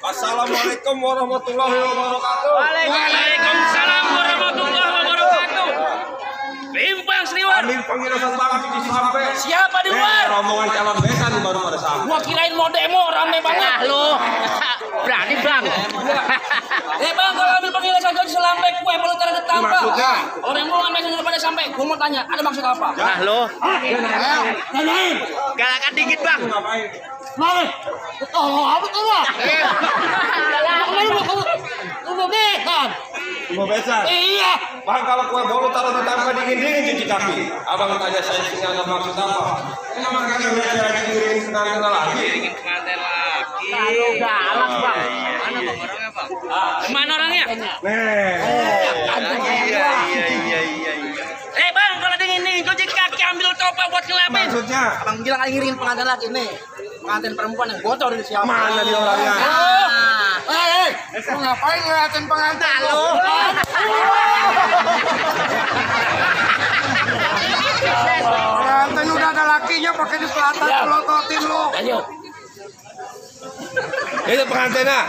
Assalamualaikum warahmatullahi wabarakatuh. Waalaikumsalam warahmatullahi wabarakatuh. Limpang Sriwan. Amin pengirasan banget di sampai. Siapa di luar? Rombongan calon besan baru pada sampai. Gua kirain mau demo rame banget. Lu berani bang. Bang, kalau ambil pengirasan jadi selampe kue belum ada tambah. Maksudnya? Orang mau ngambil sudah pada sampai. Gua mau tanya, ada maksud apa? Nah lo, Nanyain. galakan dikit bang. Mana? Oh, apa tuh lah? Lu besan. Mau besan? Iya. Bang, kalau kue bolu taruh di tangga dingin-dingin cuci kaki. Abang tanya saya sini ada maksud apa? Ini makanya udah lagi ngiring kenal lagi. Kalau galak bang. Mana bang orangnya bang? Mana orangnya? Bang, kalau dingin nih cuci kaki ambil topa buat ngelapin. Maksudnya? Bang bilang kali ngiringin pengantin laki nih. Pengantin perempuan yang bocor di siapa? Mana dia orangnya? Lu ngapain ngeliatin pengantin lu? Pengantin udah ada lakinya pakai di pelatan pelototin lu. Ayo. Itu pengantinnya.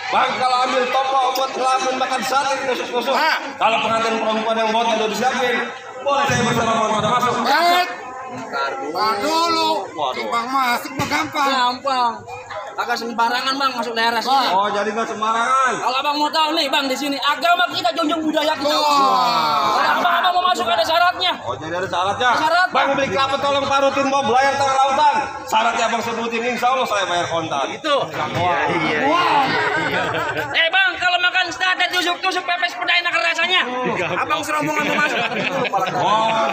Bang, kalau ambil topo buat ngelamun makan sate tusuk-tusuk. Kalau pengantin perempuan yang botol udah disiapin, boleh saya bersama pada masuk. Dulu, bang masuk mah gampang. Gampang. Agak sembarangan bang masuk daerah sini. Oh, jadi nggak sembarangan. Kalau abang mau tahu nih bang di sini agama kita junjung budaya kita. Kalau abang mau masuk ada syaratnya. Oh, jadi ada syaratnya. Syarat. Bang beli kelapa tolong parutin mau belayar tengah lautan. Syaratnya abang sebutin, insya Allah saya bayar kontan. Itu. Bang kalau makan sate tusuk-tusuk pepes peda enak rasanya. Abang serombongan mau masuk. Oh,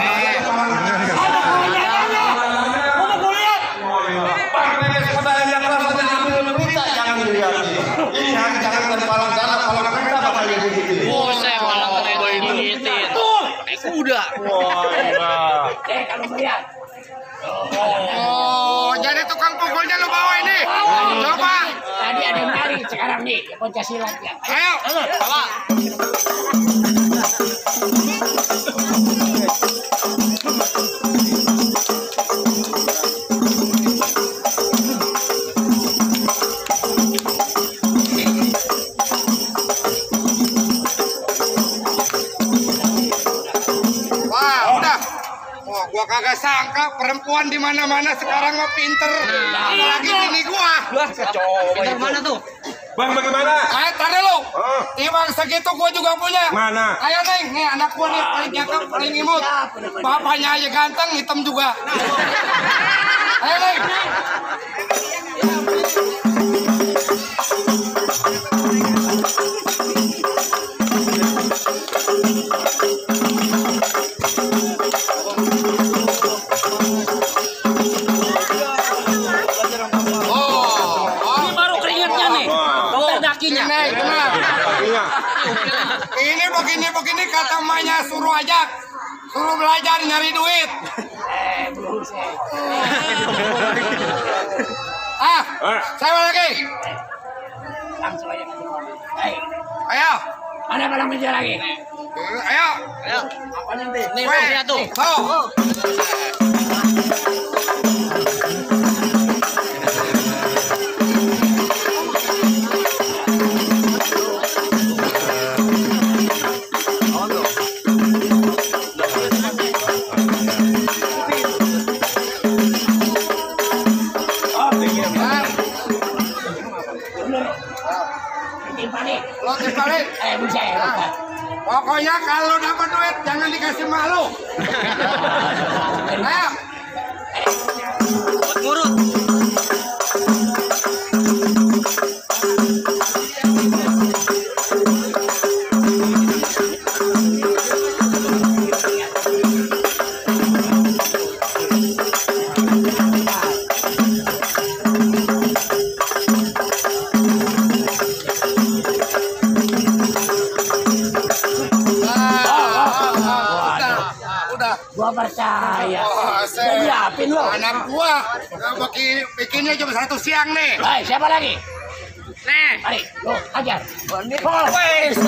Bang, pepes peda yang rasanya ambil berita jangan dilihat. Ini hanya jangan terpalang darah kalau kita bakal digigit. Saya malah kena digigitin. Pakai kuda. Wah, Kalau melihat. Oh, jadi tukang pukulnya lu bawa ini. Coba. Tadi ada yang nyari, sekarang nih Pancasilat ya. Ayo. Bawa. Wah, udah. Oh, gua kagak sangka perempuan di mana-mana sekarang mah pinter. Apalagi bini gua. Pintar mana tuh? Bang bagaimana? Ayo tarik lu. Timbang segitu gua juga punya. Mana? Ayo Neng, nih anak gua nih paling cakep, paling imut. Bapaknya aja ganteng, hitam juga. Ayo Neng. kakinya. Ini tenang. Ini begini kata emaknya suruh aja. Suruh belajar nyari duit. Saya lagi. Langsung aja. Hei, Ayo. mana barang meja lagi? Ayo. Apa nanti? Nih, Weh, satu. tuh. Lo dibalik. Buset. Pokoknya kalau dapat duit jangan dikasih malu. Ayo. Ngurut. Gua percaya. Jadi apin lo. Anak gua bikinnya jam 1 siang nih. Hai, siapa lagi? Nih. Mari, lo ajar. Wes.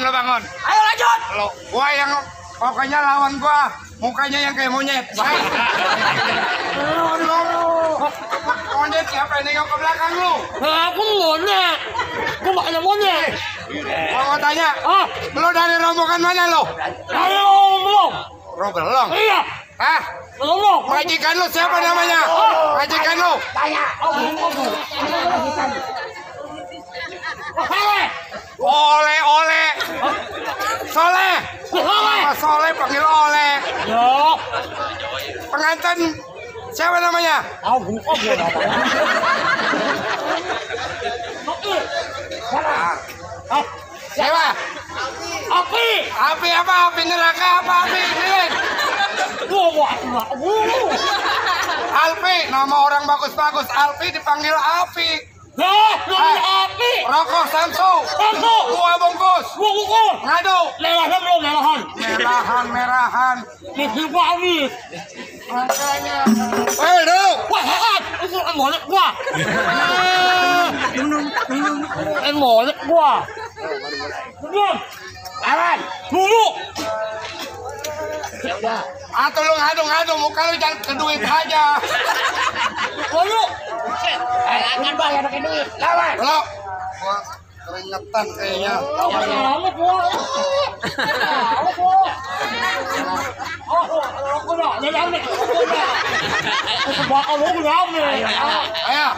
Lo bangun. Ayo lanjut. Gua yang pokoknya lawan gua mukanya yang kayak monyet. Monyet siapa yang nengok ke belakang lu? Aku monyet. Gua makanya monyet. Gua mau tanya. Lo dari rombongan mana lo? Dari Rombong. Rombong. Iya. Hah? Rombong. Majikan lu siapa namanya? Majikan lu? Tanya. Oleh. Soleh. Mas Soleh panggil Oleh. Yo. Pengantin siapa namanya? Siapa? Api. Api apa? Api neraka apa? Api lilin? Alpi, nama orang bagus-bagus. Alpi dipanggil Api. Api. Rokok Samsu. Dua bungkus. Ngadu. Merahan. Ini gua habis. Makanya. Waduh. Wah, itu emolik gua. Emolik gua. Belum. Lawan. Dulu. Ya udah. Atau lu ngadu, muka lu jangan ke duit aja. Dulu. Jangan bayar pakai duit. Lawan. Lo. Gua keringetan kayaknya. Kamu gua. Ayo.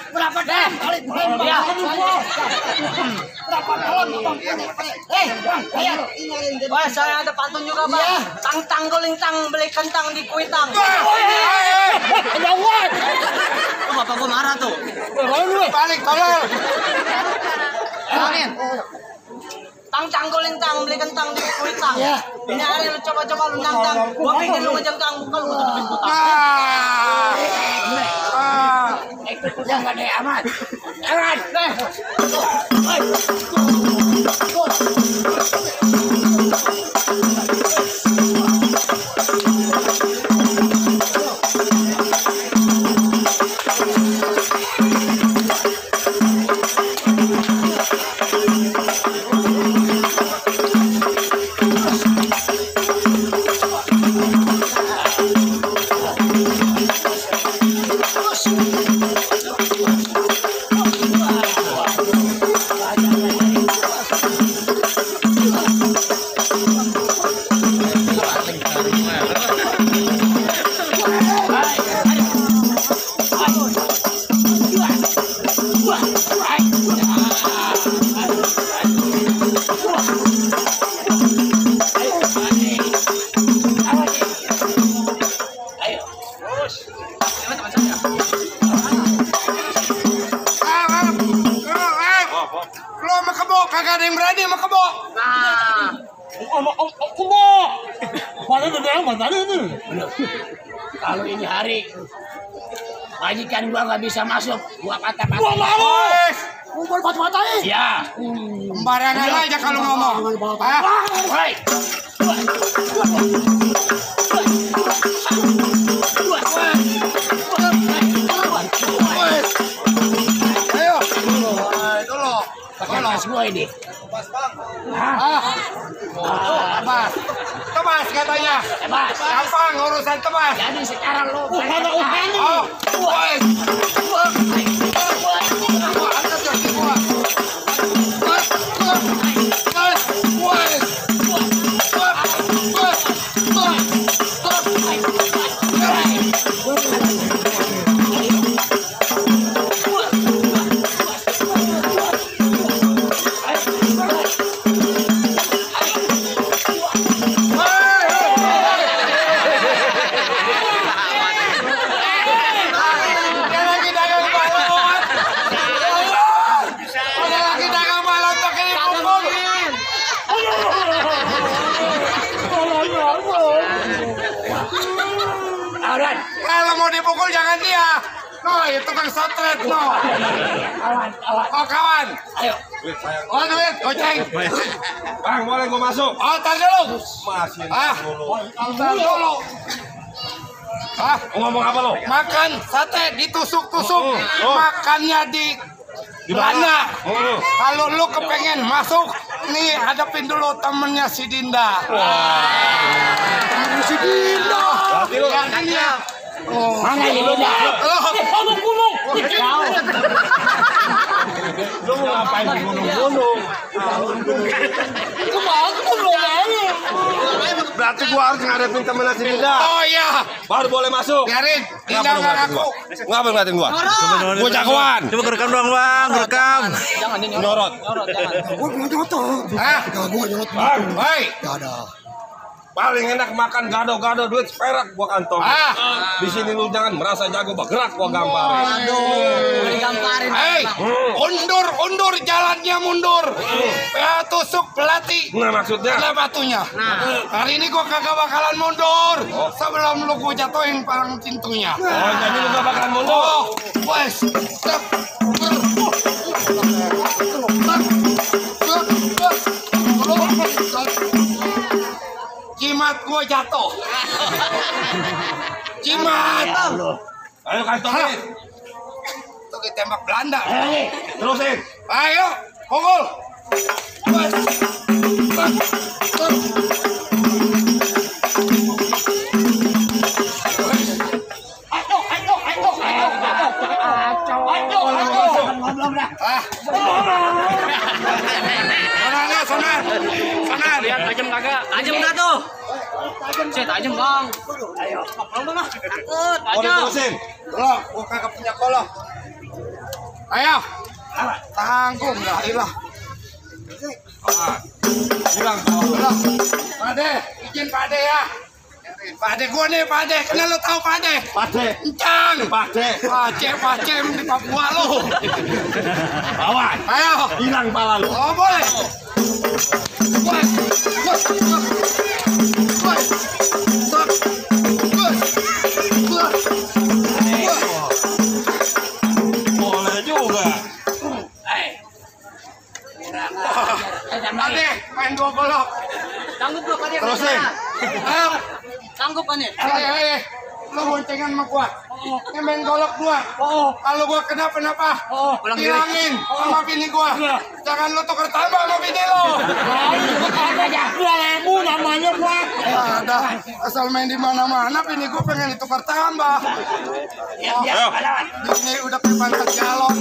Berapa dah? Berapa dalam? Bayar. Wah, saya ada pantun juga, Bang. Tang-tang golintang beli kentang di kuitang. Ada uang. balik tolol. Angin. Tang cangkulin tang, beli kentang di kulit tang. Ini hari lu coba-coba lu nantang. Gua pikir lu ngejar kang, bukan lu ngejar kutang. Yang gak ada amat. Aman. Lo makebo, kagak ada yang berani makebo. Kalau ini hari majikan gua nggak bisa masuk, gua patah-patah. Gua mau. Kumpul patah-patahin. Ya. Sembarangan aja kalau ngomong. Hei. Ayo. Dulu. Pakai gua ini. Tebas. Tebas katanya. Tebas. Gampang urusan tebas. Jadi sekarang lo Oh. Woi. Angkat kaki gua. Kalau mau dipukul jangan dia. No, itu tukang sotret no. Oh kawan. Ayo. Oh duit, goceng. Bang, boleh gua masuk? Oh tar dulu. Masih Tar dulu. Mau ngomong apa lo? Makan sate ditusuk-tusuk. Makannya di Belanda. Kalau lu kepengen masuk, nih hadapin dulu temennya si Dinda. Si Dinda. Gantinya. Mana ini Dinda? Ngomong gunung. Lu mau ngapain di gunung-gunung? Berarti gua harus ngadepin temennya si Dinda. Oh iya. Baru boleh masuk. Biarin. Dinda Kenapa lu nggak ngeliatin ngaku. gua? Ngapa ngeliatin gua? Gua jagoan. Coba kerekam doang bang, kerekam. Jangan ini Nyorot. Hah? Bang, Hei. paling enak makan gado-gado duit seperak gua kantong. Di sini lu jangan merasa jago bergerak gua gamparin. gamparin. Hei, undur jalannya mundur. Ya tusuk pelatih. Nah maksudnya? Ada batunya. Hari ini gua kagak bakalan mundur. Sebelum lu gua jatuhin palang pintunya. Oh jadi lu gak bakalan mundur? Oh, wes. Jimat gua jatuh. Jimat. Ayo kantongin. Itu ditembak Belanda. Terusin. Ayo, pukul. Sonar. Lihat tajam kagak? Tajam enggak tuh? Saya tajam bang. Ayo. Takut. Mau diterusin? Loh, gua kagak punya kolong. Ayo. Tanggung lah, ilah. Bilang. Loh. Pade, izin Pade ya. Pade gua nih, Pade. Kenal lo tahu Pade? Pade. Encang. Pade. Pace di Papua lo. Awas. Ayo. Hilang pala lu. Oh boleh. Woi. Boleh juga. Pade, main 2 golok. Sanggup lo Pak. Terusin. Ayo. Sanggup Pak nih. Lo boncengan sama gua. Ini main golok gua. Kalau gua kenapa-napa, bilangin sama bini gua. Jangan lo tuker tambah sama bini lo. Namanya Pak. Ada asal main di mana-mana, bini gua pengen ditukar tambah. Ayo. Ini udah kayak pantat galon.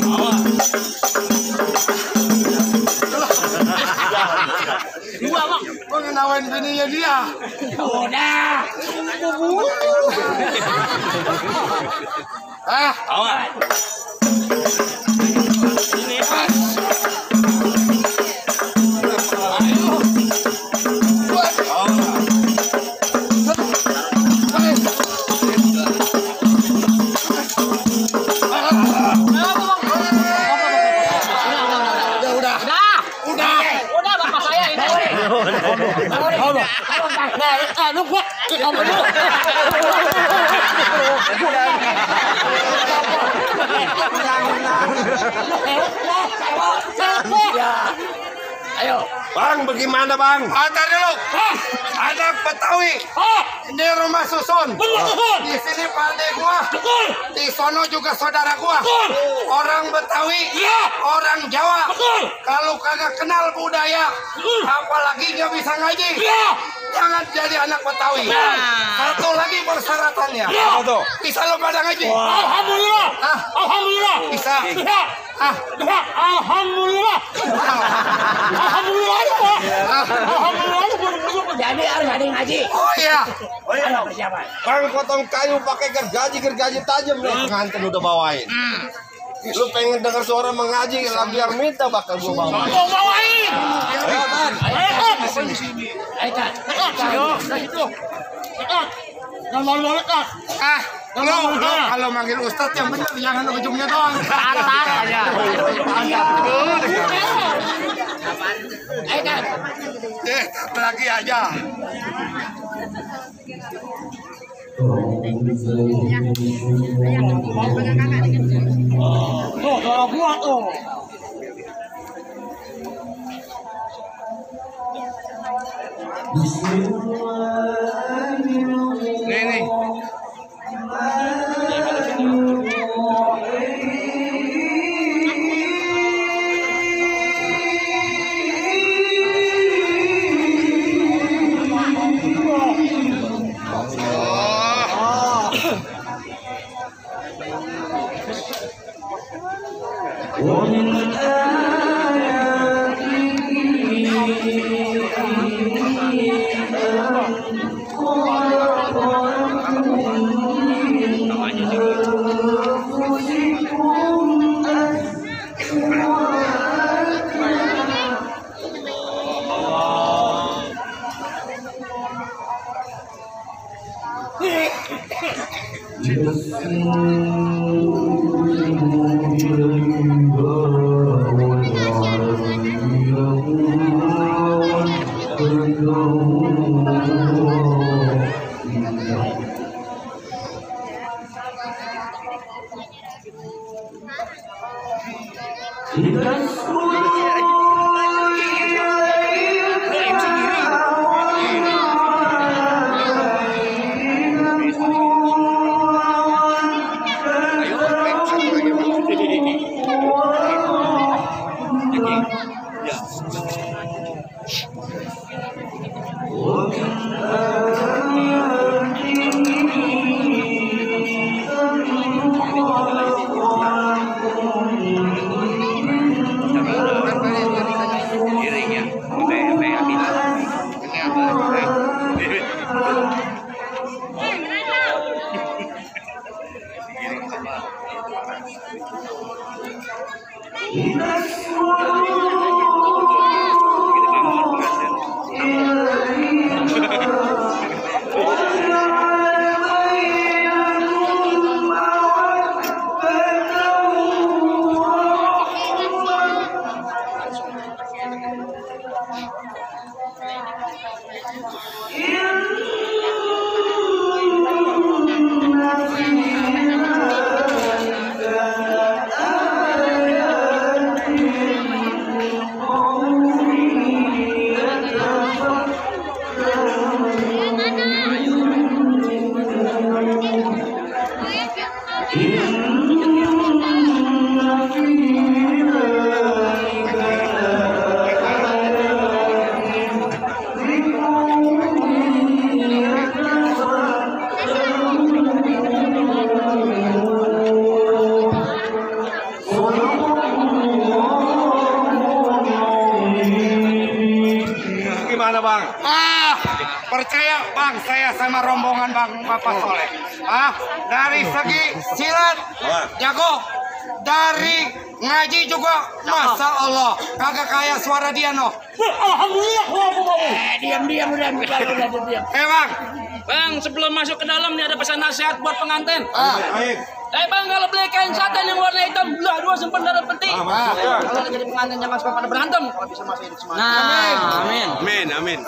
Dua Bang. Gua ngenawain bininya dia. Udah. Awas. Udah Bapak saya ini. Lu gua Ayo. Bang, bagaimana bang? Antar dulu. Anak Betawi. Ini rumah susun. Di sini pandai gua. Di sono juga saudara gua. Orang Betawi. Orang Jawa. Kalau kagak kenal budaya, apalagi nggak bisa ngaji, jangan jadi anak Betawi. Satu lagi persyaratannya. Apa tuh? Bisa lo pada ngaji? Alhamdulillah. Alhamdulillah. Bisa. Alhamdulillah. Alhamdulillah. Alhamdulillah. Jadi harus ada yang ngaji. Oh iya. Ayo persiapan. Bang potong kayu pakai gergaji tajam nih. Pengantin udah bawain. Lu pengen dengar suara mengaji lah biar minta bakal gua bawa. Mau bawain. Ayo Tan. Ayo Tan. Ayo. Nama Kak. Kalau manggil Ustadz yang bener jangan ujungnya doang. Atas aja. Ayo Tan. Satu lagi aja. Tuh, kalau gua tuh. Nih. Percaya bang, saya sama rombongan bang Bapak Soleh. Dari segi silat jago, dari ngaji juga, masa Allah kagak kayak suara dia no. Alhamdulillah. Diam udah diam. Bang. Bang, sebelum masuk ke dalam nih ada pesan nasihat buat pengantin. Baik. Bang, kalau beli kain satin yang warna hitam, belah dua simpen dalam peti. Masuk. Kalau jadi pengantin jangan suka pada berantem. Kalau bisa masuk itu semua. Amin.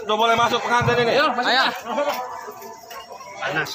Udah boleh masuk pengantin ini. Ayo, masuk. Panas.